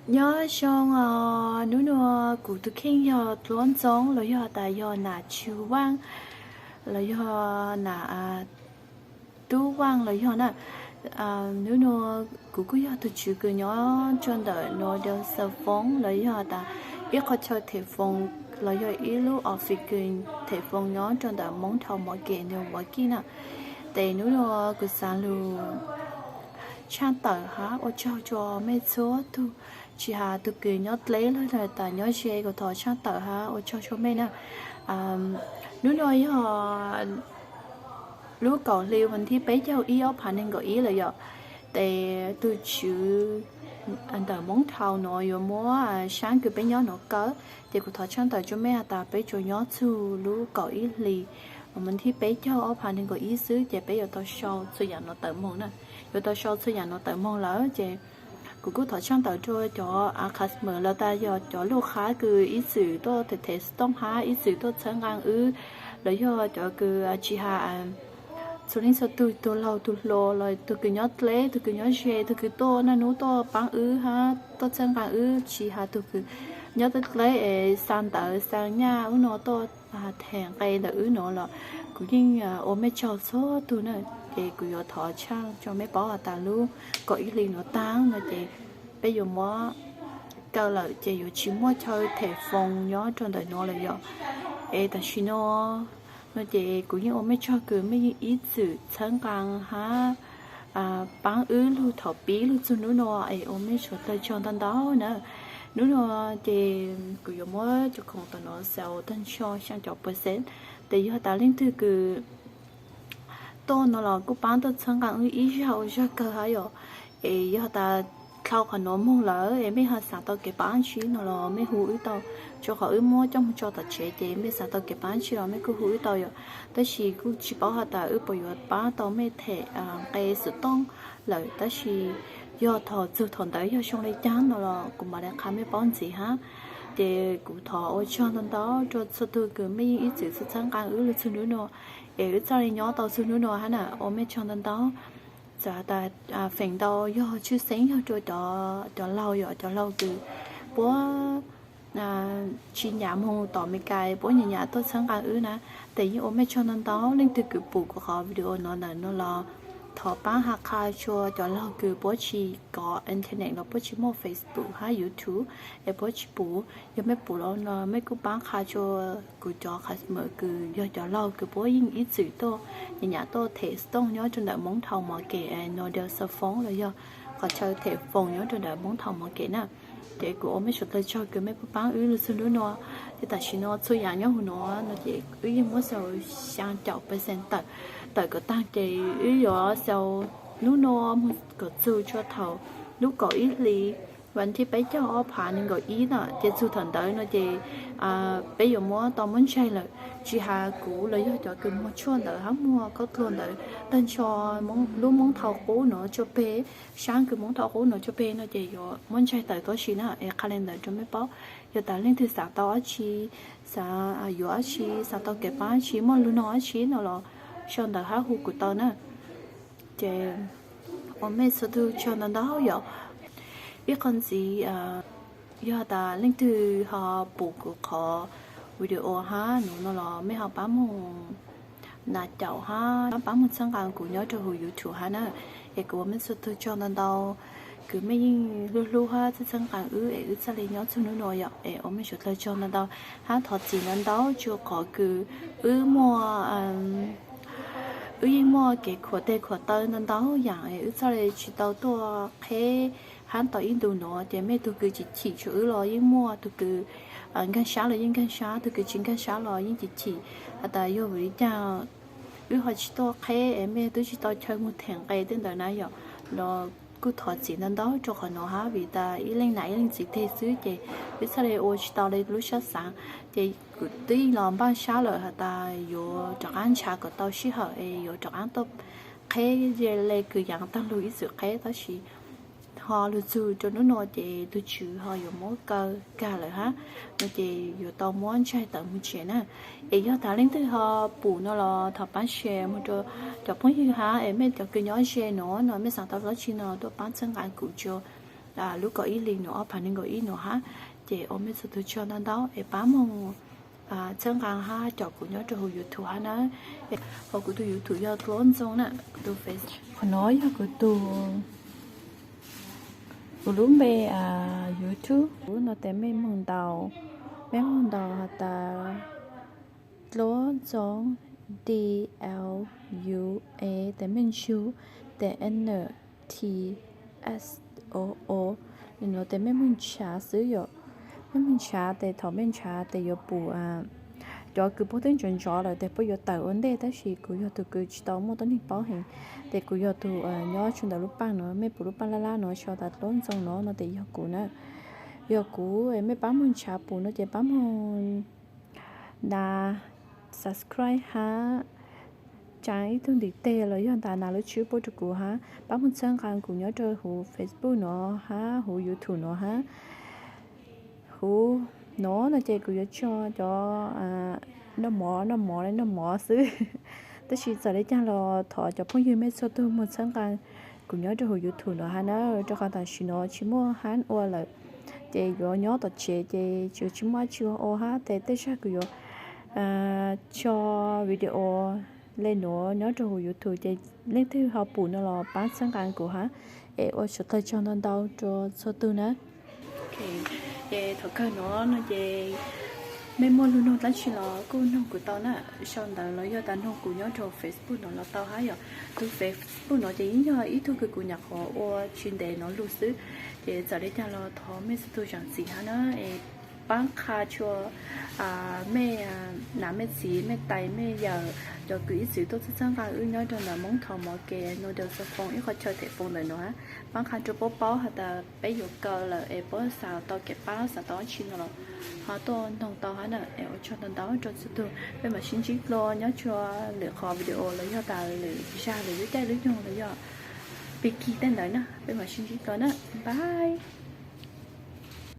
Nyob zoo os, hnub no kuv tus kheej yog Tluab Ntxoov los yog tas yog Nam Tsu Vaaj los yog Nam Tub Vaaj los yog na. Hnub no kuv kuj yog tus tswv kws nyob rua ntawm Northern Xav Foos los yog tas ib qhov chaw them foos los yog ib lub office kws them foos nyob rua ntawm Moob Thau Mom Kem Milwaukee na. Tes hnub no kuv xaav lug tshaaj tawm hab ua tsaug rua mej txhua tug, tsi has tug kws nyob dleb los tas nyob ze, kuv thov tshaaj tawm hab ua tsaug rua mej na. Hnub no yog lub kaum hli vas thib peb caug ib ob phav neeg nkaum ib lawm yom. Tes tug tswv ntawm Moob Thau nuav yuav muab saab kws peb nyob nuav kaw, ces kuv thov tshaaj tawm rua mej has tas peb tsuas nyob txug lub kaum ib hli vas thib peb caug ob phav neeg nkaum ib xwb, ces peb yuav tau sau txhua yaam nuav tawm moog na. Yuav tau sau txhua yaam nuav tawm moog lawm ces kuv kuj thov tshaaj tawm rua cov customer los tas yog cov lub qhab kws ib txwm tuaj them them stooj hab ib txwm tuaj txhawb nqaa wb, los yog cov kws tsi has txhua leej txhua tug, tug laug tug hluas los tug kws nyob dleb, tug kws nyob ze, tug kws tuaj naj nub tuaj paab wb hab tuaj txhawb nqaa wb, tsi has tug kws nyob dleb dleb es xa ntawv xa nyaj ub no tuaj them nqe ntawm wb no los kuv yeej ua mej tsaug txhua tug na. Ces kuv yuav thov tshaaj rua mej paub has tas lub kaum ib hli nuav taag no ces peb yuav muab kaw lawm ces yuav tsi muaj chaw them foos nyob rua ntawm nuav lawm yom. Es tam sim no no ces kuv yeej ua mej tsaug kws mej yeej ib txwm txhawb nqaa hab paab wb lug thaum pib lug txug nub no, es ua mej suav dlawg tsaug ntau ntau na. Nub no ces kuv yuav muab cov khoom tom no xaus taag nrho xyaa caum percent. Tes yog tas leej twg kws tuaj no los kuj paab tuaj txhawb nqaa wb ib zag ua zag kawg hab yom. Es yog tas dhau qhov nuav moog lawm es mej ho xaav tau kev paab dlaab tsi no los mej hu wb tau, rua qhov wb muab coj moog tso tom tsev ces mej xaav tau kev paab dlaab tsi los mej kuj hu wb tau yom. Tab sis kuj tsi paub has tas wb puas yuav paab tau mej them nqe xov tooj lawm, tab sis yog thaum txug thaum ntawd yog zoo le caag no los kuv mam le qha mej paub ntxiv hab. Ces kuv thov ua tsaug ntau ntau rua txhua tug kws mej yeej ib txwm txhawb nqaa wb lug txug nub no, es wb txhaj le nyob tau txug nub no hab na, ua mej tsaug ntau ntau. Txawm tas feem ntau yog tshwj xeeb yog rua cov laug yom, cov laug kws puab tsi nyam moog tom Amelikas, puab nyam nyam tuaj txhawb nqaa wb na. Tes yeej ua mej tsaug ntau ntau, leej twg kws pum kuv qhov video no ntawm no los thov paab has qha rua cov laug kws puab tsi kov internet los puab tsi muaj Facebook hab YouTube es puab tsi pum. Yog mej pum los no mej kuj paab qha rua kuv cov customer kws yog cov laug kws puab yeej ib txwm tuaj nyam nyam tuaj them stooj nyob rua ntawm Moob Thau Mom Kem, Northern Xav Foos los yog qhov chaw them foos nyob rua ntawm Moob Thau Mom Kem na. Ces kuv ua mej suav dlawg tsaug kws mej puj paab wb lug txug nub no. Ces tam sim no txhua yaam nyob huv nuav no ces wb yeej muab xaus xyaa caum percent tawm, tawm kom taag ces wb yuav xaus nub no moog kom txug rua thaum lub kaum ib hli vas thib peb caug ob phav nees nkaum ib na. Ces txug thaum ntawd no ces peb yuav muab tau muab ntsaig lawm, tsi has kuv los yog cov kws muag tshuaj ntawd hab muag kaub dluag ntawd tag nrho lub Moob Thau qub nuav tsua peg, saab kws Moob Thau qub nuav tsua peg no ces yuav muab ntsaig tawm tuab si na. Es qha le ntawd rua mej paub, yog tas leej twg xaav tau dab tsi, xaav yuav dab tsi, xaav tau kev paab dab tsi, muaj lug nug dab tsi no los sau ntawv hab hu kuv tau na. Ces ua mej txhua tug tsaug ntau ntau yom. Ib qho ntxiv, yog tas leej twg ho pum kuv qhov video hab nuav no los mej ho paab moog nas caum hab paab moog txhawb nqaa kuv nyob rua huv YouTube hab na. Es kuv ua mej txhua tug tsaug ntau ntau kws mej yeej hlub hlub hab txhawb txhawb nqaa wb es wb txhaj le nyob txug nub no yom. Es ua mej suav dlawg tsaug ntau ntau hab thov txim ntau ntau rua qhov kws wb muaj, wb yeej muaj kev khuam teg khuam taw ntau ntau yaam es wb txhaj le tsi tau tuaj qheb hab tau ib ntu nuav. Ces mej tug kws chim chim rua wb los yeej muaj, tug kws nkaag sab los yeej nkaag sab, tug kws tsi nkaag sab los yeej chim chim has tas yog vim li caag wb ho tsi tuaj qheb es mej tub tsi tau chaw moog them nqe tej ntawd na yom. Los kuj thov txim ntau ntau rua qhov nuav hab vim tas ib leej nam ib leej txiv teg xwb ces wb txhaj le ua tsi tau le lub sab xaav. Ces kuv twb los npaaj sab lawm has tas yuav rov qaab nrhav kom tau sij hawm es yuav rov qaab tuaj qheb le kws yaav taag lug ib txwm qheb tab sis ho lug txug rua nub no ces tug tswv ho yuav muab kaw kag lawm hab no ces yuav tau muab ntsaig tawm moog tsev na. Es yog tas leej twg ho pum no los thov paab share moog rua cov phooj ywg hab es mej cov kws nyob ze nuav no mej xaav tau dlaab tsi no tuaj paab txhawb nqaa kuv rua lub kaum ib hlis no ob phav nees nkaum ib no hab. Ces ua mej txhua tug tsaug ntau ntau es pab moog txhawb nqaa hab caum kuv nyob rua huv YouTube hab na. Hos kuv tug YouTube yog Dluab Ntxoo na, kuv tug Face, qhov no yog kuv tug, kuv lub npe YouTube no tes mej moog ntaus, mej moog ntaus has tas Dluab Ntxoo, D L U A tes mej ntsug, tes N T S O O, no tes mej moog nrhav xwb yom. Mej moog nrhav tes thaum mej nrhav tes yuav pum cov kws puab twb ntsov ntsov lawm tes puab yuav tawm ua ntej, tab sis kuv yog tug kws tsis tau muaj tuab neeg paub heev, tes kuv yog tug nyob tsua ntawm lub paaj no, mej pum lub paaj lab lab no sau tas Dluab Ntxoo no, no tes yog kuv na. Yog kuv, mej pab moog nrhav pum no ces pab moog ntaus subscribe hab tsaa ib tug ntiv teg los yog ntaus lub tswb puab rua kuv hab pab moog txhawb nqaa kuv nyob rua huv Facebook no hab huv YouTube no hab. Huv no no ces kuv yuav tso cov noj mov noj mov le noj mov xwb. Tab sis txawm le caag los thov cov phooj ywg mej txhua tug moog txhawb nqaa kuv nyob rua huv YouTube no hab na, rua qhov tam sim no tsis muaj hab ua lawm, ces yuav nyob tom tsev ces tsis muaj dlaab tsi ua hab tes tej zag kuv yuav tso video le nuav nyob rua huv YouTube ces leej twg ho pum no los pab txhawb nqaa kuv hab. Es ua tsaug ntau ntau rua txhua tug na. Ces thaum kawg no no ces mej muaj lug noog dlaab tsi los kuj noog kuv tau na, sau ntawv los yog tas noog kuv nyob rua Facebook no los tau hab yom. Tug Facebook no ces yeej yog ib tug kws kuv nyam qhuav ua tsis ntev no lug xwb, ces txawm le caag los thov mej txhua tug zaam txim hab na. Es pab qha tshua mej nam mej txiv mej tais mej yawm cov kws ib txwm tuaj txhawb nqaa wb nyob rua ntawm Moob Thoo Mov Kev Noodle Xav Foo ib qho chaw them foo ntawm no hab, pab qha rua puab paub has tas peb yuav kaw lawm es puab xav tau kev pab xav tau dlaab tsi no los ho tuaj noog tau hab na. Es ua tsaug ntau ntau rua txhua tug, peb mam sib ntsib dlua nyob tsua lwm qhov video los yog tas lwm zag lwm lub caij lub nyoog los yog pig kig tej ntawd na, peb mam sib ntsib dlua na, bye.